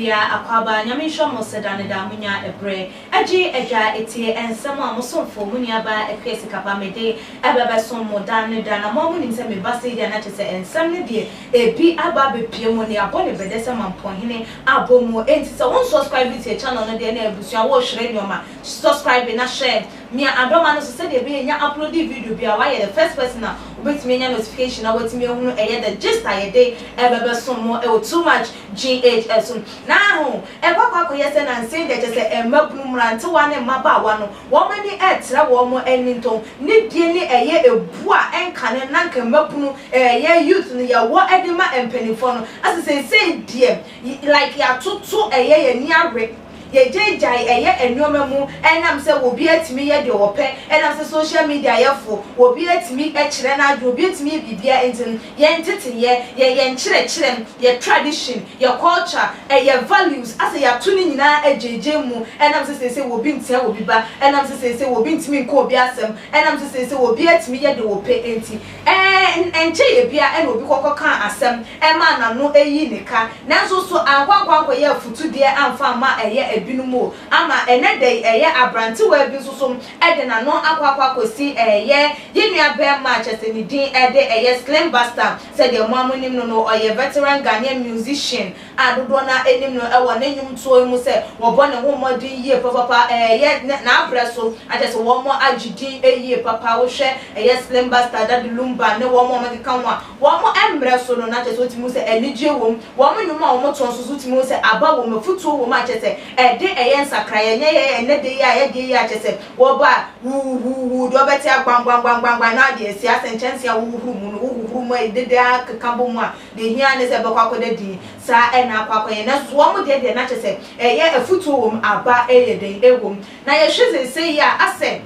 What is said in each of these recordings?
Obiara akwaaba. Nyame nhyira mo sɛ da ne da monya ɛberɛ agye adwa etie nsɛm a mo somfo, mo nuabaa Akua Sikapa, mede ɛbɛbɛsom mo da ne da. Na mo a monim sɛ meba sei deɛ, na kyerɛ sɛ nsɛm no deɛ ebi aba abɛpue mu ne abɔ ne bɛdɛ sɛ mampɔnhene abɔ mu. Enti sɛ wo nsubscribe tie channel no deɛ, na abusua wɔrehwere nneɛma. Subscribe na hyɛ mia adɔma no so sɛdeɛ ɛbɛyɛ nya upload video bi a, wayɛ the first person a wobɛtumi anya notification na watumi ahunu ɛyɛ the gist a yɛde ɛbɛbɛsom mo ɛwɔ Too Much GH so. Na ho ɛkɔ akɔyɛ sɛ nansen deɛ, kyɛ sɛ mmabunu, mmerantewa ne mmabaawa no, wɔn ani ɛɛtrɛ wɔn ani ntɔn ne die ne ɛyɛ ebu a ɛnkane na nka mmabunu, ɛyɛ youth no, yɛwɔ ɛde ma mpanimfoɔ no asɛ seesei deɛ, like yɛatoto ɛyɛ yɛn ni awe, yɛgyaegyae ɛyɛ nneɛma mu. Ɛnam sɛ obi atumi yɛ deɛ wɔpɛ, ɛnam sɛ social media yɛfo, obi atumi kyerɛ n'adwene, obi atumi yɛ biribiara, nti no yɛn teteyɛ, yɛ yɛn kyerɛkyerɛ, yɛ tradition, yɛ culture, ɛyɛ values, asɛ yɛato ne nyinaa agyegye mu. Ɛnam sɛ seesei obi ntia obi ba, ɛnam sɛ seesei obi ntumi nka obi asɛm, ɛnam sɛ seesei obi atumi yɛ deɛ wɔpɛ, nti ɛnkyɛ yɛ bia ɛna obi kɔkɔ ka asɛm ɛma n'ano eyi ne ka. Nanso so ankwankwankɔ yɛ afutudeɛ amfa ama ɛyɛ ebinom o, ama ɛnɛ da yi ɛyɛ aberantewa bi nso so ɛde n'ano akɔ akɔsi ɛyɛ yɛn nua bɛrima a kyerɛ sɛ ne din ɛde ɛyɛ Slim Buster. Sɛdeɛ mo a mo nim no, ɔyɛ veteran Ghanaian musician a dodoɔ no anim no ɛwɔ ne nnwomtoɔ mu sɛ wɔbɔ ne ho mmɔden yie papapa. Ɛyɛ n'abrɛ so akyɛ sɛ wɔn agye din yie papa. Wohwɛ ɛyɛ Slim Buster, Daddy Lumba ne wɔn a wɔkeka ho a, wɔn mmerɛ so no, na kyerɛ sɛ wotumi sɛ anigye wɔ mu. Wɔn nnwom a wɔn to nso so, wotumi sɛ aba wɔ mu, afutuo wɔ mu akyɛ sɛ ɛde ɛyɛ nsakraeɛ. Nyɛ yɛ ɛnɛ de yi a yɛdeɛ yi akyɛ sɛ wɔba a wuhuhuhu deɛ ɔbɛte agbangbangbangban na adeɛ esi asɛ nkyɛnse a wohuhuru mu no, wohuhuru mu a dede akeka bɔ mu a, deɛ hia ne sɛ ɛbɛkɔ akɔda din saa ɛna akɔ akɔyɛ. Na so wɔn deɛ na kyerɛ sɛ ɛyɛ afutuo wɔ mu, aba ɛyɛ den ɛwɔ mu. Na yɛhwɛ sese yi a, asɛ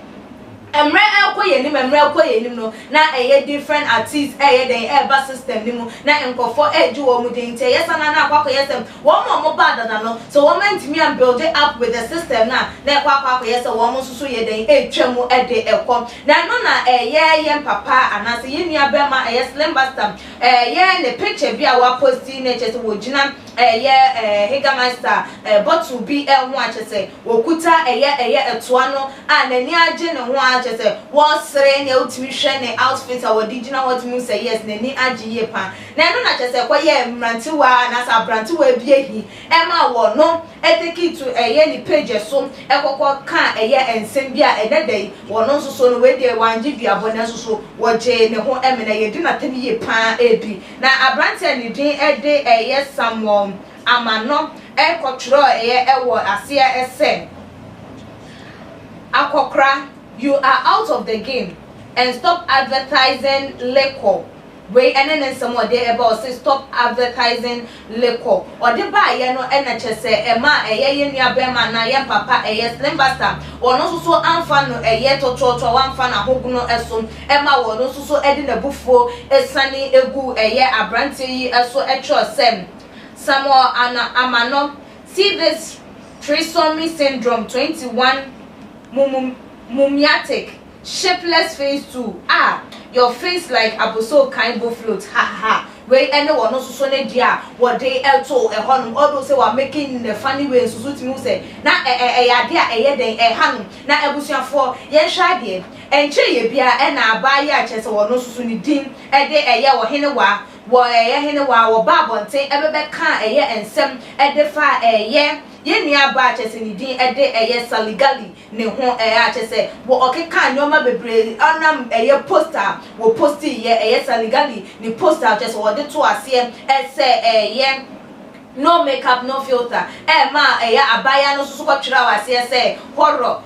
mmerɛ ɛkɔ yɛn anim, mmerɛ ɛkɔ yɛn anim no, na ɛyɛ different artists ɛyɛ den ɛɛba system ne mu na nkɔfoɔ ɛɛgye wɔn den, nti ɛyɛ sana na akɔ akɔyɛ sɛ wɔn a wɔn ba dada no so wɔn ntumi an build it up with the system na ɛkɔ akɔyɛ sɛ wɔn nso so yɛ den ɛɛtwa mu ɛde ɛkɔ. Na ɛno na ɛyɛ yɛn papa anaasɛ yɛn nua bɛrima ɛyɛ Slim Buster, ɛyɛ ne picture bi a wapost na ɛkyɛ sɛ wɔgyina ɛyɛ Jägermeister bottle bi ɛho akyɛ sɛ wɔkuta ɛyɛ ɛtoa no a n'ani agye ne ho akyɛ sɛ wɔresere. Nea wotumi hwɛ ne outfit a wɔde gyina hɔ, tumi sɛ yes, n'ani agye yie paa. Na ɛno na kyɛ sɛ kɔyɛ mmerantewa anaasɛ aberantewa bi ehi ɛma wɔ no ɛtake to ɛyɛ ne page so ɛkɔkɔ ka ɛyɛ nsɛm bi a ɛnɛ da yi wɔn nso so no, wei deɛ wangye duabɔ, nanso so wɔgye ne ho ɛmena yɛdi n'atam yie paa. Ebi na aberanteɛ ne din ɛde ɛyɛ Samuel Amano ɛkɔtwerɛ ɛyɛ ɛwɔ aseɛ ɛsɛ, "Akɔkora, you are out of the game and stop advertising liquor." Wei ɛne ne nsɛm ɔde ɛba, ɔsɛ "Stop advertising liquor." Ɔde baayɛ no ɛna kyɛ sɛ ɛma ɛyɛ yɛn nua bɛrima na yɛn papa ɛyɛ Slim Buster, wɔn nso so amfa no ɛyɛ tɔtɔtɔ, wamfa no ahogono ɛso, ɛma wɔn nso so ɛde n'abufuo ɛsane egu ɛyɛ aberanteɛ yi ɛso, ɛtwerɛ sɛ, "Samuel Ana Amano, see this trisomy syndrome 21 mumiatic shapeless face too. Ah, your face like aboso kind float, ha ha." Wei ɛne wɔn nso so ne deɛ a wɔde ɛto ɛhɔnom, ɔdo sɛ wa making the funny way nso so tumi sɛ na ɛ ɛ ɛyɛ adeɛ a ɛyɛ den ɛha no. Na abusuafoɔ, yɛnhwɛ adeɛ, ɛnkyɛn yɛ bia ɛna abaayewa a kyerɛ sɛ wɔn nso so ne din ɛde ɛyɛ Ɔhenewa, wɔ ɛyɛ Henewa, wɔba abɔnten ɛbɛbɛka ɛyɛ nsɛm ɛde fa ɛyɛ yɛn nua baa kyerɛ sɛ ne din ɛde ɛyɛ Saligali ne ho. Ɛyɛ akyɛ sɛ wɔ ɔkeka nneɛma bebree ɔnam ɛyɛ post a wɔ post yɛ ɛyɛ Saligali ne post a kyerɛ sɛ wɔde to aseɛ ɛsɛ ɛyɛ "No makeup, no filter," ɛma ɛyɛ abaayewa no nso so kɔtwerɛ wɔ aseɛ sɛ "Horror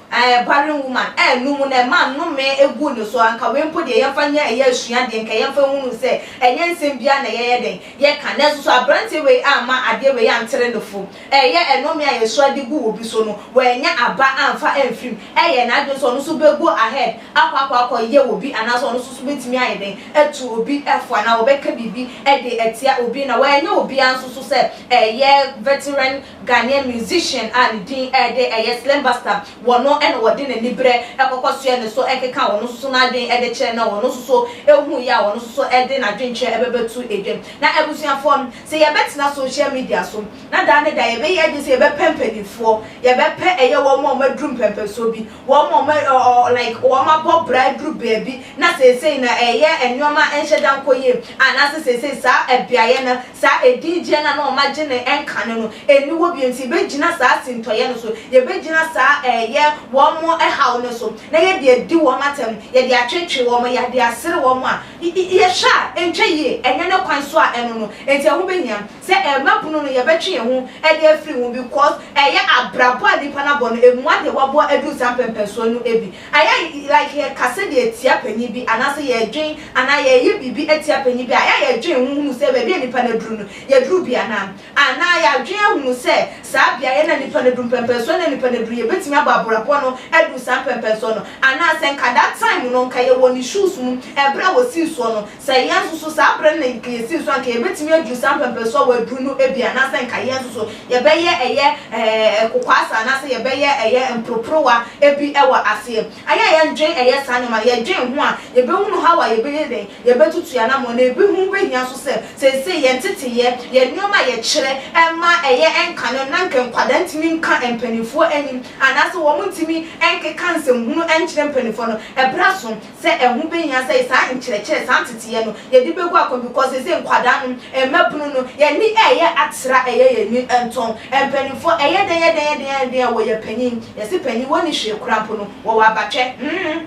barren woman." Ɛnum na ɛma nnome egu ne so. Anka wei mpo deɛ, yɛmfa nyɛ ɛyɛ asua deɛ, nka yɛmfa hunu sɛ ɛnyɛ nsɛm bia na yɛyɛ den yɛka. Na nso so aberanteɛ wei ama adeɛ wei antere ne fo, ɛyɛ ɛnome a yɛsua de gu obi so no, wɔanya aba amfa amfirim. Ɛyɛ n'adwene sɛ ɔno nso bɛgo ahead akɔ yɛ obi anaasɛ ɔno nso so bɛtumi ayɛ den ɛto obi ɛfo anaa wɔbɛka biribi ɛde ɛtia obi, na wɔanya obiara nso so sɛ Ɛyɛ veteran Ghanaian musician a ne din de ɛyɛ Slim Buster, wɔno na wɔde n'aniberɛ kɔkɔ soɛ ne so keka wɔno nso so n'adwen de kyerɛ na wɔno nso so huiɛ a wɔno nso so de n'adwenkyerɛ bɛbɛto dwam. Na abusuafoɔ, sɛ yɛbɛtena social media so na daa ne da yɛbɛyɛ adwene sɛ yɛbɛpɛ mpaninfoɔ, yɛbɛpɛ ɛyɛ wɔn a wɔaduru mpɛmpɛnsoɔ bi, wɔn a wɔn like wɔn abɔ bra aduru baabi na seesei na ɛyɛ nneɛma nhyɛ da nkɔ yie anaasɛ seesei saa beaeɛ no saa ɛdingyeɛ no a na wɔn agye no nkane no ɛnni hɔ bio nti yɛbɛgyina saa sintɔeɛ no so, yɛbɛgyina saa ɛyɛ wɔn haw no so na yɛde adi wɔn atɛm, yɛde atwetwe wɔn, yɛde asere wɔn a yɛhwɛ a ɛntwa yie, ɛnyɛ ne kwan so a ɛno no nti ɛho bɛhia sɛ mmabunu no yɛbɛtwe yɛn ho de afiri ho because ɛyɛ abrabɔ a nipa no abɔ no ɛmua deɛ wabɔ aduru saa mpɛmpɛnsoɔ no bi. Ɛyɛ like yɛkasa de atia panyin bi anaasɛ yɛdwen anaa yɛyɛ biribi atia panyin bi a, ɛyɛ a yɛdwen ho hunu sɛ baabi a nipa no aduru no yɛduru bi anaa? Anaa yɛadwen ahunu sɛ saa beaeɛ no a nipa no aduru, mpɛmpɛnsoɔ no a nipa no aduru, yɛbɛtumi abɔ abrabɔ no aduru saa mpɛmpɛnsoɔ no? Anaa sɛ nka that time no nka yɛwɔ ne shoes mu ɛberɛ a wɔsii soɔ no, sɛ yɛn nso so saa berɛ no na nka yɛsii so a, nka yɛbɛtumi aduru saa mpɛmpɛnsoɔ a wɔaduru no bi anaasɛ nka yɛn nso so yɛbɛyɛ ɛyɛ ɛɛ kokwaasa anaasɛ yɛbɛyɛ ɛyɛ mporoporowa bi wɔ aseɛ. Ayɛ a yɛndwen ɛyɛ saa nneɛma no, yɛdwen ho a, yɛbɛhunu how a yɛbɛyɛ dɛn, yɛbɛtutu yɛn anammɔn. Na ebi ho bɛhia nso sɛ seesei yɛn nteteyɛ, yɛn nneɛma a yɛkyerɛ ma ɛyɛ nkane no, na nka nkwadaa ntumi nka mpanimfoɔ anim anaasɛ wɔn ntumi nkeka nsɛmhunu nkyerɛ mpanimfoɔ no, ɛberɛ aso sɛ ɛho bɛhia sɛ saa nkyerɛkyerɛ, saa nteteeɛ no yɛde bɛgu akwan because seesei nkwadaa no, mmabunu no, yɛn ani reyɛ atra ɛyɛ yɛn ani ntɔn. Mpanimfoɔ, ɛyɛ dɛn yɛ dɛn yɛ dɛn yɛ dɛn a wɔyɛ panin. Yɛse panin wɔnni hwee koraa mpo no, wɔwɔ abatwɛ. Mm,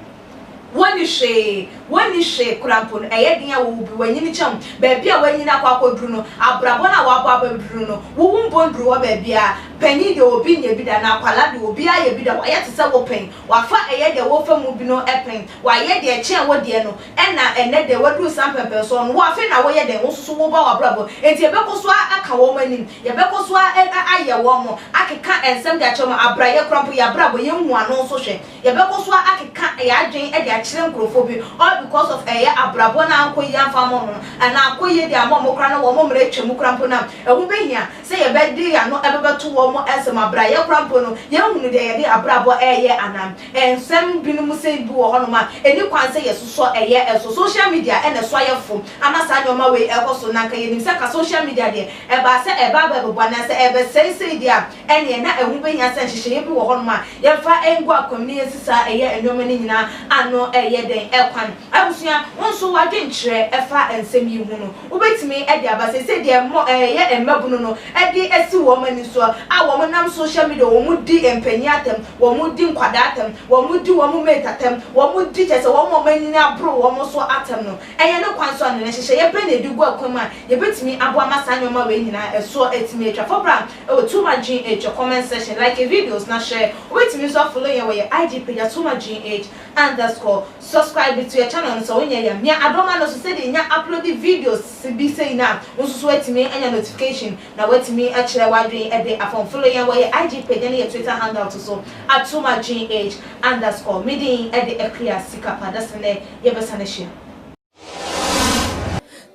wɔnni hwee, wɔnni hwee koraa mpo no, ɛyɛ den a wɔwɔ bi, wɔanyini kyɛn wo. Baabi a wɔanyini akɔ akɔduru no, abrabɔ no a wɔabɔ abɛduru no, wo wo mbɔ nnuru hɔ baabiara. Panin deɛ obi nyɛ bi da, na akwadaa deɛ obiara yɛ bi da, wayɛ te sɛ wo pɛn. Wafa ɛyɛ deɛ wofa mu bi no pɛn, wayɛ deɛ ɛkyɛn wo deɛ no, ɛna ɛnnɛ deɛ waduru saa mpɛnpɛnsoɔ no, wo afei na woyɛ dɛn? Wo nso so woba w'abrabɔ. Enti yɛbɛkɔ so ara aka wɔn anim, yɛbɛkɔ so ara ayɛ wɔn, akeka nsɛm de akyerɛ wɔn, abrayɛ koraa mpo, yɛn abrabɔ, yɛnhu ano nso hwɛ. Yɛbɛkɔ so ara akeka yɛn adwene de akyerɛ nkorɔfoɔ bi, all because of ɛyɛ abrabɔ no ankɔ yie amfa amma wɔn no, anaa akɔ yie de ama wɔn koraa na wɔn mmerɛ atwa mu koraa mpo no a, ɛho bɛhia. Sɛ yɛbɛde yɛn ano bɛbɛto wɔn nsɛm abrayɛ koraa mpo no, yɛnhunu deɛ yɛde abrabɔ reyɛ anaa? Nsɛm binom sei bi wɔ hɔnom a, ɛnni kwan sɛ yɛsosɔ ɛyɛ so. Social media na ɛso ayɛ fo ama saa nneɛma wei rekɔ so. Na anka yɛnim sɛ anka social media deɛ, ɛbaa sɛ ɛreba abɛboa anaa sɛ ɛrebɛsɛe sei deɛ a, ɛnneɛ na ɛho bɛhia sɛ nhyehyɛeɛ bi wɔ hɔnom a yɛmfa ngu akwan mu na yɛnsi saa ɛyɛ nneɛma no nyinaa ano ɛyɛ dɛn kwan. Abusua, wo nso w'adwenkyerɛ fa nsɛm yi ho no, wobɛtumi de aba. Seesei deɛ mmɔ ɛyɛ mmabunu no de asi wɔn ani soɔ a wɔn nam social media wɔn di mpanin atɛm, wɔn di nkwadaa atɛm, wɔn di wɔn mate atɛm, wɔn di kyerɛ sɛ wɔn a wɔn anyini aboro wɔn so atɛm no, ɛyɛ ne kwan so anaa? Nhyehyɛeɛ bɛn na yɛde gu akwan mu a yɛbɛtumi aboa ma saa nneɛma wei nyinaa ɛsoɔ atumi atwa? Fa bra wɔ Tuma GH comment section, like videos na share. Wobɛtumi nso afollow yɛn wɔ yɛn IG page at Tuma GH underscore. Subscribe to yɛ channel no sɛ wonyɛ yɛ a, mia adɔma no so sɛdeɛ nya upload videos bi sei no a wo nso so woatumi anya notification na woatumi akyerɛ w'adwene de afam. Follow yɛn wɔ yɛ IG page ne yɛ Twitter handout so at tumagh underscore. Me din de Akua Sikapa, dasene yɛbɛsane ahyia.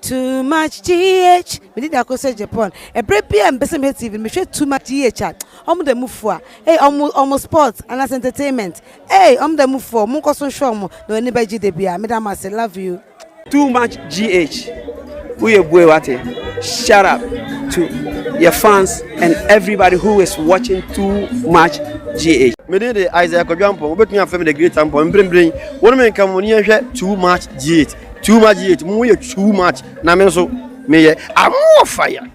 Too much GH Me din de Akosua Japan Ɛberɛ biara a mepɛ sɛ mehwɛ TV no mehwɛ Too much GH a Ɔmo da mu fua Ei ɔmo ɔmo sports anaasɛ entertainment Ei ɔmo da mu fua Monkɔ so nhwɛ ɔmo na w'ani bɛgye da biara Meda mo ase love you. Too much GH woyɛ bue wate shut up to your fans and everybody who is watching too much GH. Me din de Isaiah Kwadwo Ampong, wobɛtumi afrɛ me The Great Ampong. Mprempren, wo ne me nka mo ne yɛnhwɛ Too Much GH. Too Much GH, mo yɛ too much na me nso meyɛ I'm more fire.